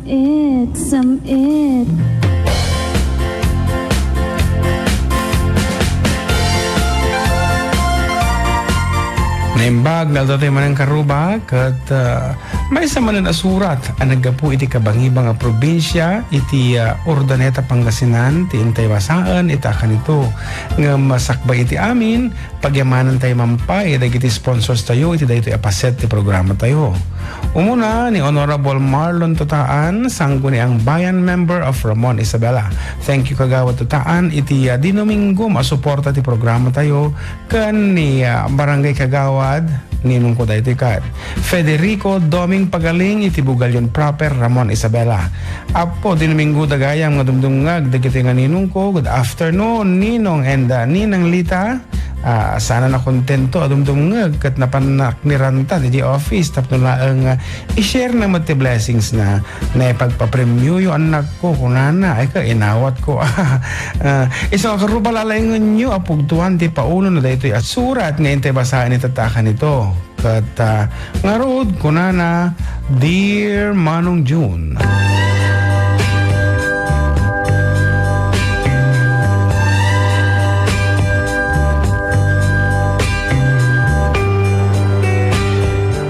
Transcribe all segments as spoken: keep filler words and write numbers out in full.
It, some it. Naimbag nga aldaw tayo manen karubag, ket, ah, maysa manen a surat a naggapu iti kabangibang a probinsia iti, ah, Urdaneta, Pangasinan, ti intay basaen ita a kanito. Ngem sakbay iti amin, pagyamanantayo man pay dagiti sponsors tayo iti daytoy a paset ti programa tayo. Umuna, ni Honorable Marlon Tutaan, Sangguniang Bayan, member of Ramon Isabela. Thank you, Kagawad Tutaan, iti, ah, dinuminggom a suporta ti programa tayo, ken ni, ah, Barangay Kagawad, ninungko daytoy kat. Federico Doming Pagaling iti Bugallon proper, Ramon Isabela. Apo, dinuminggom gayam nga dumdumngeg dagitoy nga ninungko. Good afternoon, Ninong and, ah, Ninang Lita. Ah, sana nakontento a dumdumngeg ket napannak ni Ranta idiay office tapno laeng, ah, i-share na met ti blessings na. Naipagpapremioyo, annakko, kunana. Ay ka, inawatko. Ah, isu nga karubag, lalaingenyo a pugtoan ti paulo na daytoy a surat nga intay basaen ita a kanito. Ket, ah, ngarud, kunana, "Dear Manong June."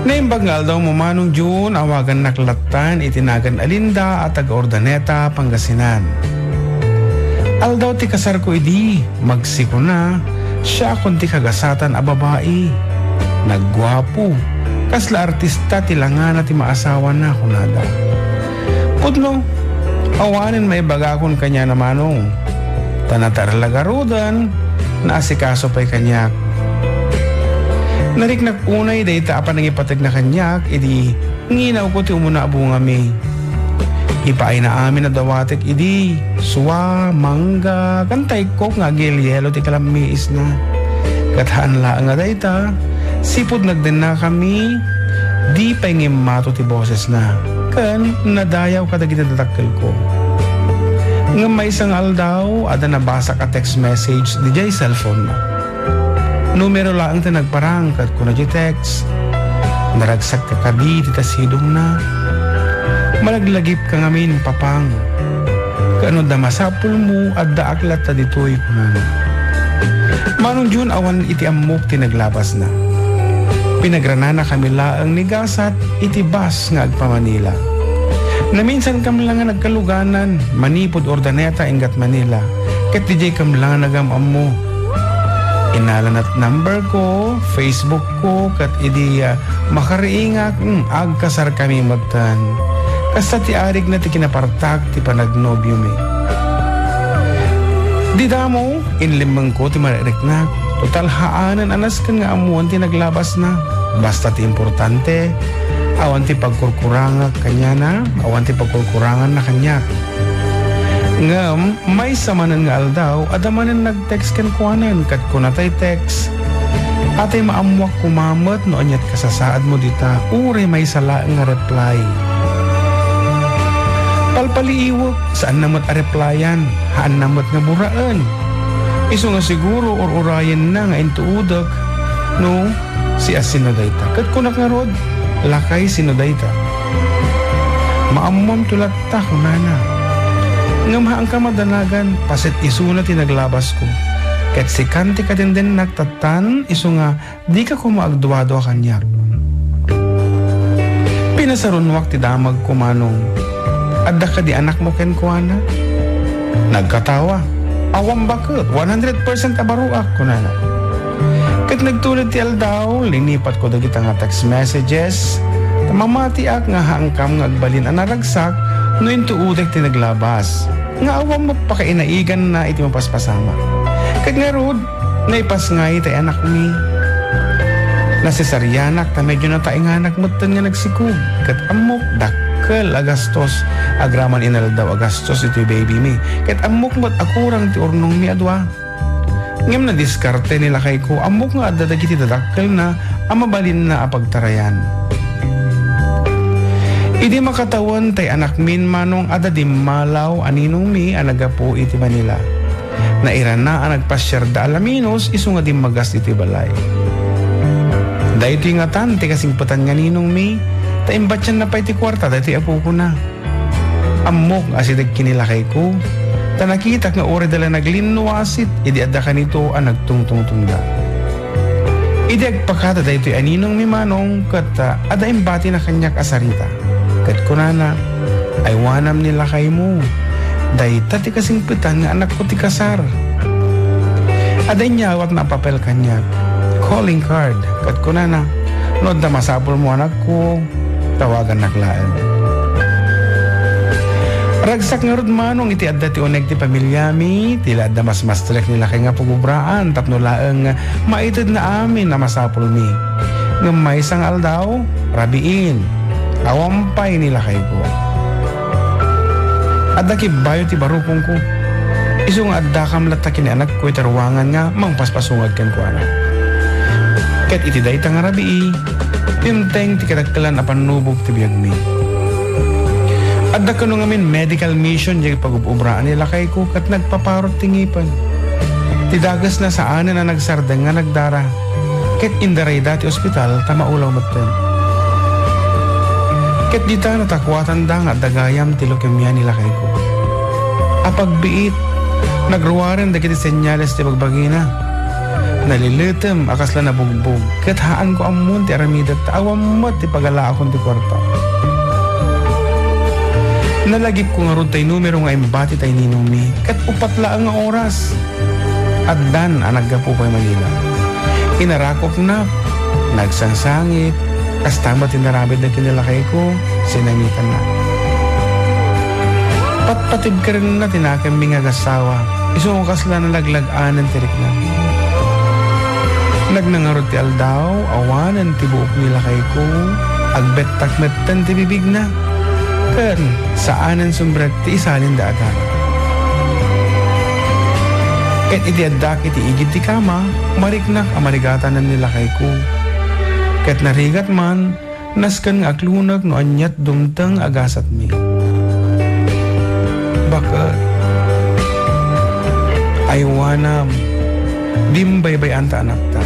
Naimbag nga aldawmo, Manong June, awagannak lattan iti nagan a Linda a taga Urdaneta, Pangasinan. Aldaw ti kasarko idi, magsikuna, siakon ti kagasatan a babai. Nagguapo, kasla artista ti langana ti maasawana, kunada. Pudno, awanen maibagakon kaniana, Manong. Ta natarlag garuden, naasikaso pay kaniak. Nariknak unay dayta a panangipategna kaniak idi nginawko ti umuna a bungami. Ipaayna amin a dawatek idi, sua, mangga, ken taykok nga agyelyelo ti kalammiisna. Ket haan laeng a dayta, sipud nagdennakami, di pay ngimmato ti bosesna, ken nadayaw kadagiti dadakkelko. Ngem maysa nga aldaw, adda nabasak a text message didiay cellphone-na. Numero laeng ti nagparang ket kuna ti text, "Naragsak ka kadi iti tasidongna? Malaglagip ka ngamin, Papang. Ket no adda masapulmo, addaak latta ditoy," kunana. Manong June, awan iti ammok ti naglabasna. Pinagrananakami laeng ni gasat iti bus nga agpa-Manila. Naminsankami la nga nagkaluganan manipud Urdaneta inggat Manila, ket didiaykami la nga nagam-ammo. Inalana ti number ko, Facebook ko, ket idi, ah, makariingak, hmm, agkasarkami metten. Kasta ti arigna ti kinapartak ti panagnobiami. Dida mo, inlemmengko ti mariknak. Total, haanen a nasken nga ammoen ti naglabasna. Basta ti importante, awan ti pagkurkurangak kaniana, awan ti pagkurkuranganna kaniak. Ngem maysa manen nga aldaw, adda manen nag-text kenkuanan, ket kuna tay text, "Atay maammoak koma met no aniat kasasaadmo dita, uray maysa laeng nga reply. Palpaliiwek, saanna met a replyan, haanna met nga buraen. Isu nga siguro ur-urayenna nga intuodek no siasino dayta." Ket kunak ngarud, "Lakay, sino dayta?" "Maammoamto latta," kunana. "Ngem haanka madanagan, paset isuna ti naglabasko. Ket sikan ti kadendennak tattan, isu nga dika koma agduadua kaniak." Pinasarunoak ti damagko, Manong. "Adda kadi anakmo kenkuana?" Nagkatawa. "Awan baket, one hundred percent a baruak," kunana. Ket nagtulid ti aldaw, linipatko dagita nga text messages. Mamatiak nga haankam nga agbalin a naragsak no intuodek ti naglabas. Nga awan met pakainaiganna iti mapaspasamak. Ket ngarud, naipasngay tay anakmi. Nasesarianak ta medyo nataenganak metten nga nagsikog. Ket ammok, dakkel a gastos, agraman inaldaw a gastos iti baby mi. Ket ammok met a kurang ti urnongmi a dua. Ngem nadiskarte ni lakayko, ammok nga adda dagiti dadakkelna a mabalinna a pagtarayan. Idi makatawen tay anakmin, Manong, adda dimmalaw a ninongmi a naggapu iti Manila. Nairana a nagpasiarda a laminos isu nga dimmagas iti balay. Daytoy ngatan ti kasingpetan nga ninongmi, ta imbatianna pay ti kuarta daytoy apokona. Ammok nga asideg ken ni lakayko, ta nakitak nga uray da la naglinnuasit idi adda kanito a nagtungtungtungda. Idi agpakada daytoy a ninongmi, Manong, ket, ah, adda imbatina kaniak a sarita. Ket kunana, "Aywanam ni lakaymo. Dayta ti kasingpetan nga anakko ti kasar." Adda inyawatna a papel kaniak, calling card, ket kunana, "No adda masapulmo, anakko, tawagannak laeng." Ragsak ngarud, Manong, iti adda ti uneg ti pamiliami, ti la adda masmastrek ni lakay nga pagubraan tapno laeng maitedna amin a masapulmi. Ngem maysa nga aldaw, rabiin, awan pay ni lakayko. Adda kibbayo ti barukongko. Isu nga addakam latta ken ni anakko iti ruangan nga mangpaspasungag kenkuana. Ket iti dayta nga rabii, dimteng ti kadakkelan a pannubog ti biagmi. Adda kano ngamin medical mission diay pagub-ubraan ni lakayko ket nagpaparot ti ngipen. Ti dakesna saanen a nagsardeng nga nagdara. Ket indarayda ti ospital ta maulaw metten. Ket dita natakuatanda nga adda gayam ti leukemia ni lakayko. Apagbiit, nagruaren dagiti senyales ti bagbagina. Nalilitem a kasla nabugbog, ket haanko ammon ti aramidek ta awan met ti pagalaakon ti kuarta. Nalagipko ngarud tay numero nga imbati tay ninongmi, ket upat laeng nga oras. Addan a naggapu pay Manila. Inarakopnak, nagsangsangit, kasta met ti inaramidda ken ni lakayko, sinangitanna. Patpatibkarenna ti nakemmi nga agassawa, isu nga kasla nalaglag-anen ti rikna. Nagnangarud ti aldaw, awanen ti buok ni lakayko, agbettak metten ti bibigna. Ken saanen sumrek ti isalinda a gana. Ket idi addak iti igid ti kama, mariknak a marigatanen ni lakayko. Ket narigat man, nasken nga aklunek no ania ti dumteng a gasatmi. Baket. Aywanam. Dimbaybay-an ta anakta.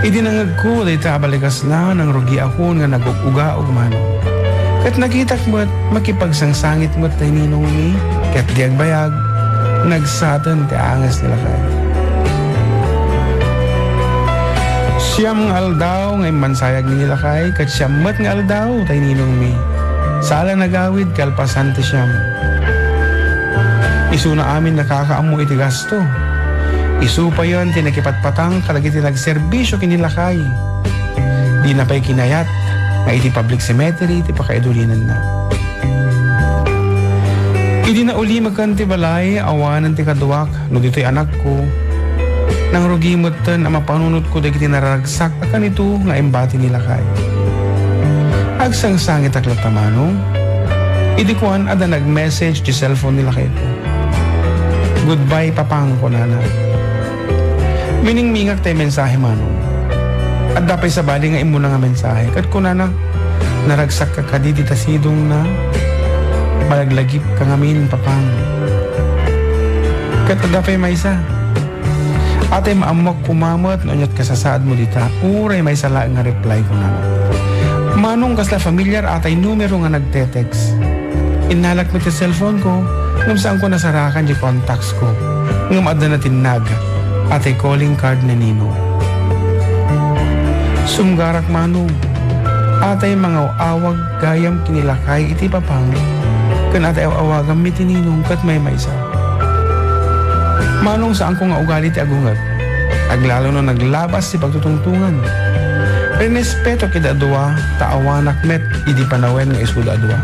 Idi nangngegko dayta a balikasna, nangrugiakon nga nagug-ugaog manen. Ket nakitak met, makipagsangsangit met tay ninongmi, ket di agbayag, nagsaten ti anges ni lakay. Siam nga aldaw nga immansayagmi ni lakay, ket siam met nga aldaw tay ninongmi. Saan a nagawid kalpasan ti siam. Isuna amin nakakaammo iti gasto. Isu payen ti nakipatpatang kadagiti nagserbisio ken ni lakay. Dina pay kinayat nga iti public cemetery ti pakaidulinanna. Idi naulimekan ti balay, awanen ti kaduak, no ditoy anakko, nangrugi metten a mapanunotko dagiti nararagsak a kanito nga imbati ni lakay. Agsangsangitak latta manen. Idi kuan, adda nag-message ti cellphone ni lakayko. "Goodbye, Papang," kunana. Miningmingak tay mensahe manen. Adda pay sabali nga immuna nga mensahe. Ket kunana, "Naragsakka kadi dita sidongna. Malaglagipka ngamin, Papang." Ket adda pay maysa. "Atay maammoak koma met no ania't kasasaadmo dita, uray maysa laeng nga reply," kunana. Manong, kasla familiar atay numero nga nagte-text. Innalak met ti cellphone ko, ngem saanko nasarakan ti contacts ko. Ngem adda natinnag, atay calling card ni Nino. Sumgarak, Manong. Atay mangaw-awag gayam ken ni lakay iti Papang, ken atay aw-awaganmi ti ninong ket maymaysa. Manong, saanko nga ugali ti agungek. Aglalo no naglabas ti pagtutungtungan. Rinespetok ida a dua, ta awanak met idi panawen nga isuda a dua.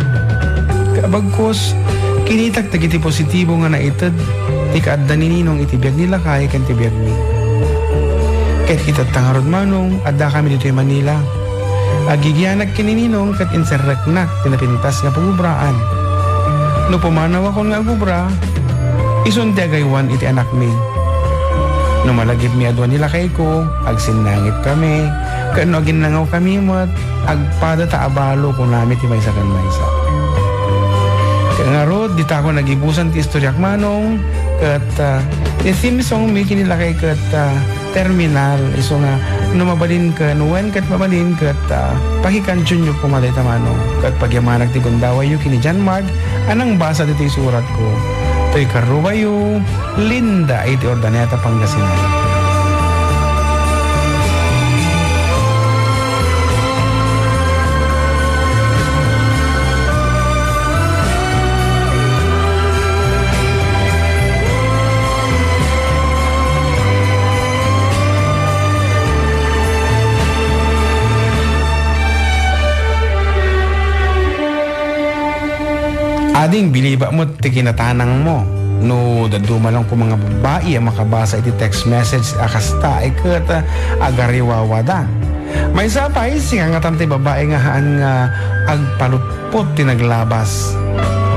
Ket abagkos, kinitak dagiti positibo nga naited ti kaadda ni Ninong iti biag ni lakay ken ti biagmi. Ket itatta ngarud, Manong, addakami ditoy Manila. Agigianak ken ni Ninong ket inserreknak ti napintas nga pagubraan. No pumanawakon nga agubra, isun ti agaywan iti anakmi. No malagipmi a dua ni lakayko, agsinnangitkami, ket no aginnangawkami met, agpada ta a balo, kunami ti maysa ken maysa. Ket ngarud, ditako nagibusan ti istoriak, Manong, ket, ah, ti theme songmi ken ni lakay ket, ah, terminal. Isu nga, no mabalin ken, wen ket mabalin ket, ah, pakikantionyo koma dayta mano. Ket pagyamanak ti gundawayyo ken ni John Mark a nangbasa ditoy suratko. Toy karubayo, Linda iti Urdaneta, Pangasinan. Ading, biliba met ti kinatanangmo. No dadduma lang koma nga babbai a makabasa iti text message a kasta, ay ket, ah, agariwawadan. Maysa pay, sika ngatan ti babbai nga haan nga agpalutpot ti naglabas.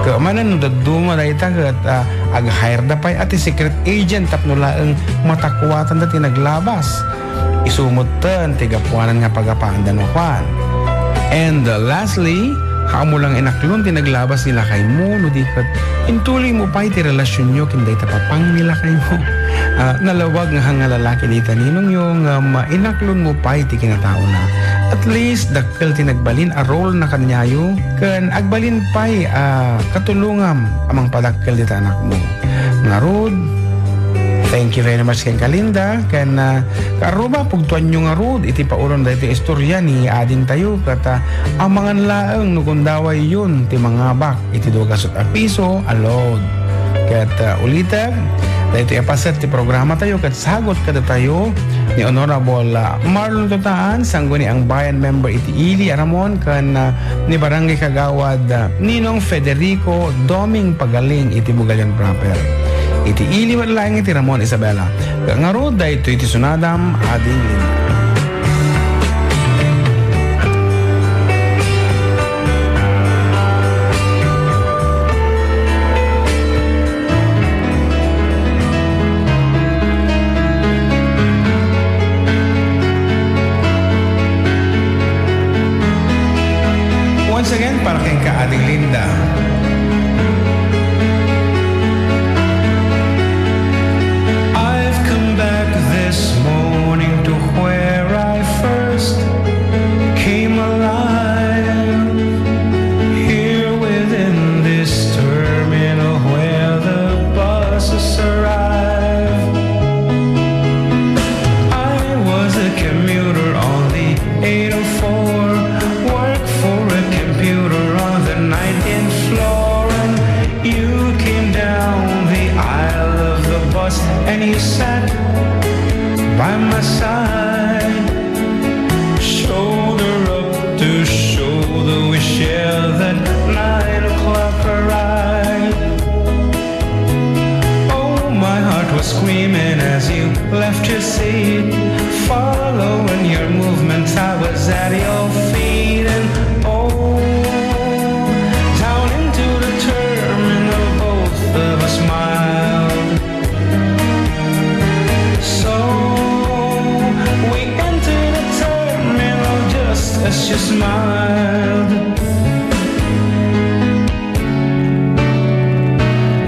Ket manen no dadduma dayta ket, ah, ag-hire da pay a ti secret agent tapno laeng matakuatanda ti naglabas. Isu metten ti gapuanan nga pagapaanda no kuan. And, uh, lastly, haanmo lang inaklon ti naglabas ni lakaymo, no di ket intuloymo pay ti relasionyo ken dayta papang ni lakaymo. Ah, nalawag nga hang nga lalaki dayta ninongyo ngem, ah, inaklonmo pay ti kinataona. At least, dakkel ti nagbalin a role na kaniayo, ken agbalin pay a katulongam a mangpadakkel dita anakmo. Ngarud, thank you very much kenka, Linda. Ken, ah, kaarruba, pugtoanyo ngarud iti pauron daytoy istorya ni adingtayo ket, ah, amangan laeng no gundawayyon ti mangabak iti duagasut a piso a load. Ket, ah, ulitek, daytoy a paset ti programatayo ket sagut kadatayo ni Honorable, ah, Marlon Tutaan, Sangguniang Bayan member iti Ili a Ramon, ken, ah, ni Barangay Kagawad, ah, Ninong Federico Doming Pagaling iti Bugalion proper. Iti Ili met laeng iti Ramon, Isabela. Ket ngarud, daytoy ti sunadam, Ading Linda. Once again, para kenka, Ading Linda. I've come back this morning to where I first came alive. Here within this terminal where the buses arrive. I was a commuter on the eight oh four, work for a computer on the nineteenth floor, and you came down the aisle of the bus and you sat by my side, shoulder up to shoulder, we share that nine o'clock ride. Oh, my heart was screaming as you left your seat. Following your movements, I was at your feet. And oh, down into the terminal, both of us smiled. So we entered the terminal just as you smiled.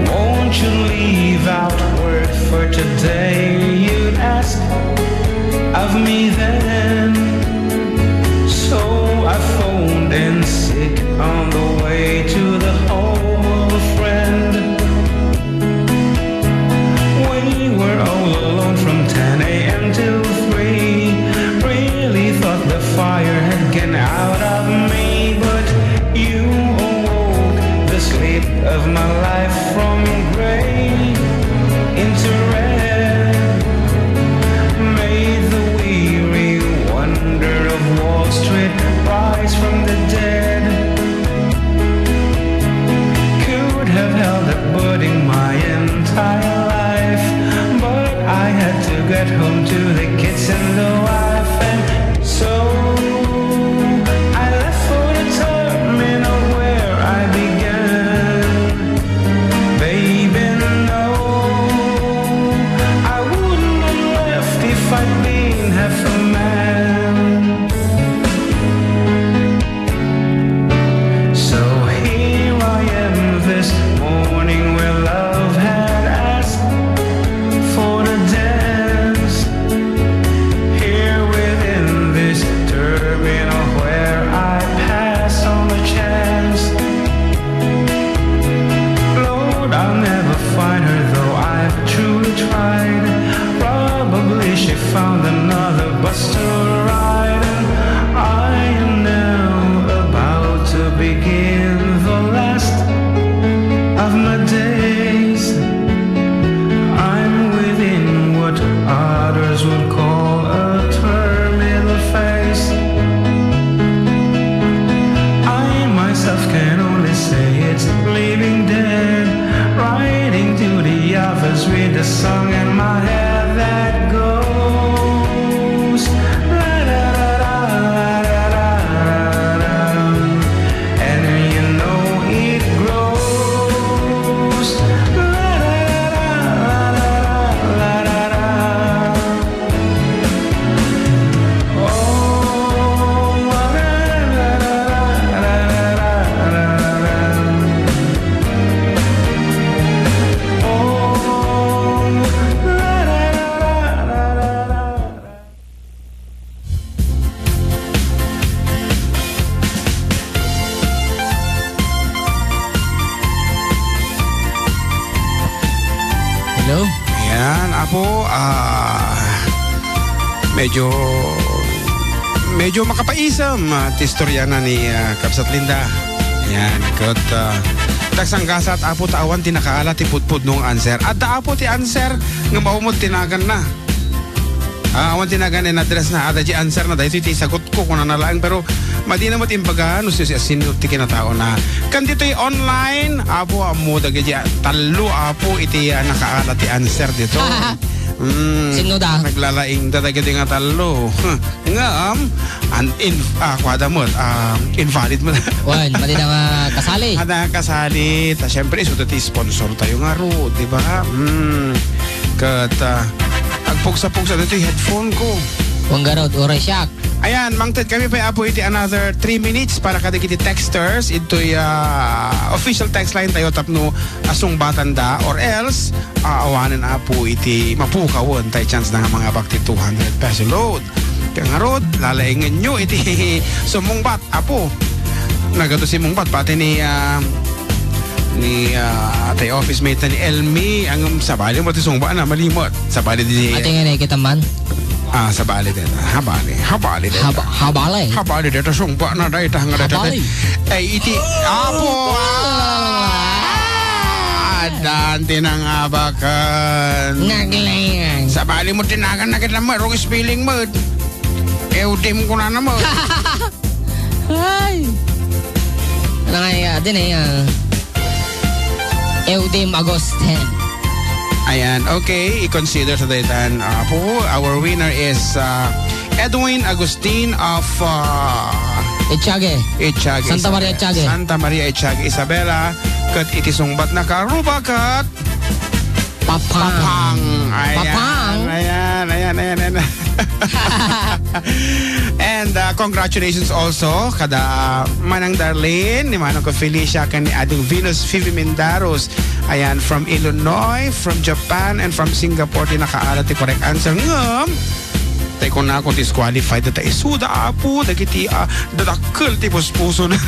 Won't you leave out work for today? You'd ask of me then. So I phoned in sick on the way to the home of a friend. We were all alone from ten a.m. till three. Really thought the fire had gone out of me, but you awoke the sleep of my life from gray into red. Made the weary wonder of Wall Street rise from the dead. Could have held a pudding my entire life, but I had to get home to the kids and the wife, and so I left for the terminal where I began. Baby, no, I wouldn't have left if I'd been half a man. So here I am this morning where love had asked for the dance. Song in my head that goes, la, da, da, da, la, da, da, da, da, da. And you know it grows, la, da, da, da, la, da, da, da, la, da, da. Hello? Ayan, Apo, ah, medyo, medyo makapaisem, ah, ti istorya na ni, ah, Kabsat Linda. Ayan, ket, ah, tagsanggasat, Apo, ta awan ti nakaala ti pudpudno nga answer. Adda, Apo, ti answer nga mao met ti naganna. Ah, awan ti nagan in address na, adda di answer na, daytoy ti sagot ko, kunana laeng, pero madi na met imbaga no si, si, sino ti kinataona. Kan ditoy online, Apo, ammo dagiti, ah, tallo, Apo, iti, ah, nakaala ti answer dito. Mm, Sino da? Naglalaing da dagiti nga tallo. Ngem, an-, in-, ah, kuada met, ah, invalid met. Wen, madi na nga kasali. Ada kasali. Ta, siyempre, isu ti sponsor tayo nga ro, di ba? Mm. Ket, ah, agpugsa-pugsa ditoy headphone ko. Wen garud, uray siak. Ayan, mangted kami pay, Apo, iti another three minutes para kadagiti texters. Ito'y, ah, official text line tayo tapno asungbatanda, or else, ah, awanen, Apo, iti mapukawen tay chance na nga mangabak ti two hundred peso load. Kaya ngarud, lalaingenyo iti sumungbat, Apo. Nagado simungbat pati ni, ah, ni, ah, tay office mate ni Elmi, ang sabali mo ti sungba na, malimot. Sabali di Ate nga na kita man. Ah, sabali din. Habali. Habali din. Haba-, habali. Habali din. Sungba na, dahil tahang na Habali. Eh, iti, Apo, ah! Adan, tinangabakan. Naglayan. Sabali mo, tinagan na kita, marong spelling mo. Eudim ko na naman. Ay! Ano nga iya? Din eh, ah. Eudim Agustin. Ayan, okay. I-consider sa daytan, uh, po, our winner is, uh, Edwin Agustin of, uh, Echage. Echage, Santa Maria Isabela. Echage. Santa Maria Echage, Isabela. Ket iti sungbat na karuba ket Papang. Papang. Ayan, Papang. Ayan, ayan, ayan, ayan. And, uh, congratulations also kada Manang Darlene, ni Manang ko Felicia, ken ni Ading Venus Phoebe Mindaros. Ayan, from Illinois, from Japan, and from Singapore, ti nakaala ti correct answer. Ngem, tay kunako disqualified ta isuda, Apo, dagiti, ah, dadakkel ti puspuso na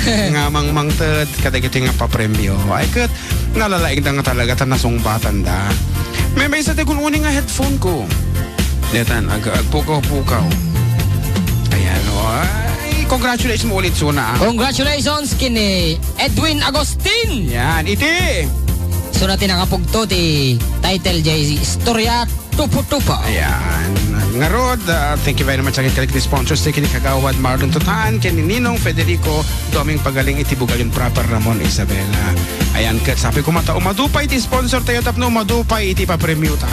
nga mangmangted kadagiti nga papremio. Ay, ket, nalalaing da nga talaga ta nasungbatanda. May maysa ti gun-uni nga headphone ko. Detan, ag-, agpukaw-pukaw. Ayan, o. Ay, congratulations mo ulit, Suna, ah. Congratulations kini Edwin Agustin. Yan, iti. Suna ti nakapugto ti title jay istorya Tupo-tupo. Ayan. Ngarud, ah, thank you very much again kadagiti sponsors, ti kini Kagawad Marlon Tutan, ken ni Ninong Federico Doming Pagaling iti Bugayon Proper, Ramon, Isabela. Ayan, ket sabi ko mata, umadu pay iti sponsor tayo tapno umadu pay iti papremio ta.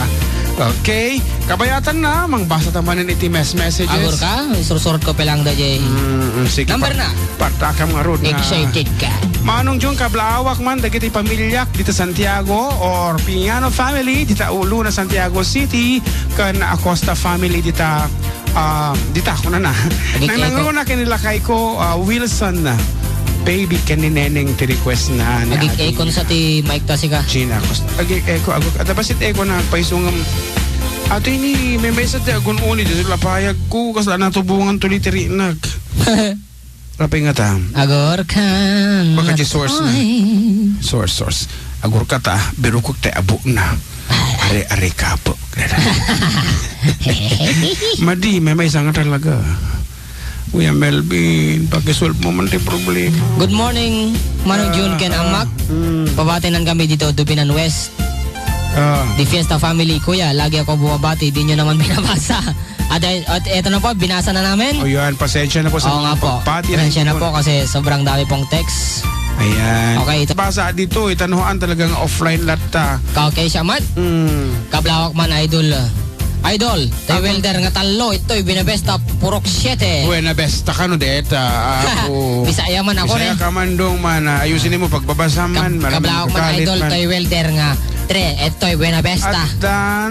Okay. Kabayatan na, mangbasa ta manen iti mes-, messages. Agur ka? Isursurot ko pelang da, Jay. Mm, mm, sige, Number pa-, na. Partakam ngarud nga. Excited ka. Manong Jun, kablaawak man, dagiti pamiliak dita Santiago or Piñano family dita Luna, Santiago City, ken Acosta family dita, ah, dita, kunana. Agik-eko. Nangnangruna ken ni lakay ko, ah, Wilson, baby, ken ni Neneng ti request na ni Agik-ekon Ate sa ti mic ta sika. Gina Acosta. Agik-eko, agik-, adda basit eko na paisungam. Ate ni, may maysa ti agun-uni, di lapayag ko, kasla natubungan tuli ti rinak. Apay nga ta? Agurkan. Baka di source na. Ay. Source, source. Agurka ta, birukok tay abok na. Are, are kapo. Madi, may maysa nga talaga. Kuya Melvin, pakisolve mo man ti problema. Good morning, Manong Jun ken Amak. Mm. Pabati nan kami dito, Dubinan West. Ah. The Fiesta family, Kuya, lagi ako bumabati, di nyo naman binabasa. At, at eto na po, binasa na namin. O yan, pasensya na po sa Oo mga nga po. Pagbati na Pasensya na hindi po po kasi sobrang dami pong text. Ayan. Okay, ita- Basa dito, itanuhan talagang offline latta. Okay, siya, Mat. Hmm. Kablawak man, idol. Idol, toy Ako- welder nga tallo, itoy, Buenavista, Purok siete. Buenavista ka, no, deta? Ako. Bisaya man ako, Bisaya eh. Ka man, dong, man. Ah, ayusin mo pagbabasa man. Kab-, Maraming kablawak man, nagagalit idol, man. Toy welder nga tre, itoy, Buenavista. At dan,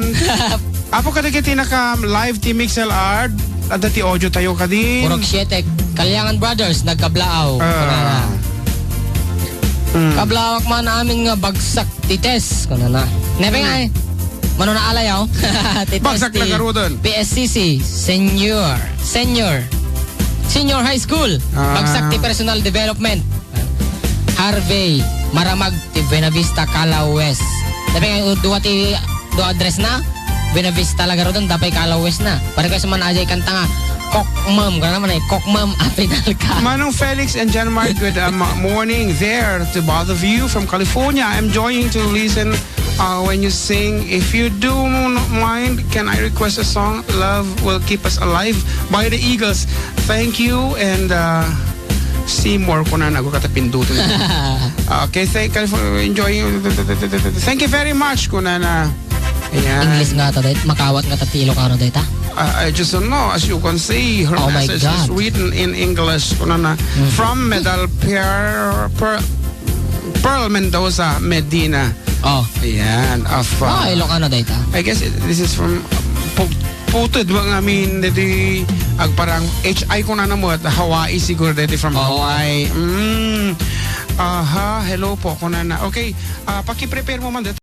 apo ka dagiti naka live ti Mixel Art, adda ti audio tayo kadin. Purok siete, Kalyangan Brothers, nagkablaaw. Ah. Kunana. Hmm. Kablawak man amin nga bagsak ti test, kunana. Nepe nga Hmm. eh. Mano na alayaw? Ti test Bagsak ti na garuden. P S C C, senior, senior, senior high school. Ah. Bagsak ti personal development. Harvey, Maramag ti Buenavista, Calaoes. Sabi nga, dua ti, dua address na, Buenavista la garuden, dapay Calaoes na. Pare ko sa man ajay kanta nga, Kokmam, ka naman eh, Kokmam, apinal ka. Manong Felix and John Mark, good, um, morning there to both of you from California. I'm enjoying to listen, uh, when you sing. If you do not mind, can I request a song, Love Will Keep Us Alive by the Eagles? Thank you, and, uh, Seymour, kunana, ako katapindutan. Okay, thank you for enjoying. Thank you very much, kunana. Ayan. English nga ta, dayta. Makawat nga ta ti Ilocano, dayta. I, I just don't know. As you can see, her Oh my message is God. written in English, kunana. Mm. From Medal Pearl, Pearl, Pearl Mendoza Medina. Oh. Ayan, of, uh, Ah, Ilocano, dayta. I guess it, this is from, um, Pug-, Puted, wa nga amin, didi, agparang H I, kunana mo, at Hawaii siguro, didi from Oh. Hawaii. Mm. Aha, hello po, kunana. Okay, ah, paki-prepare mo man, dito.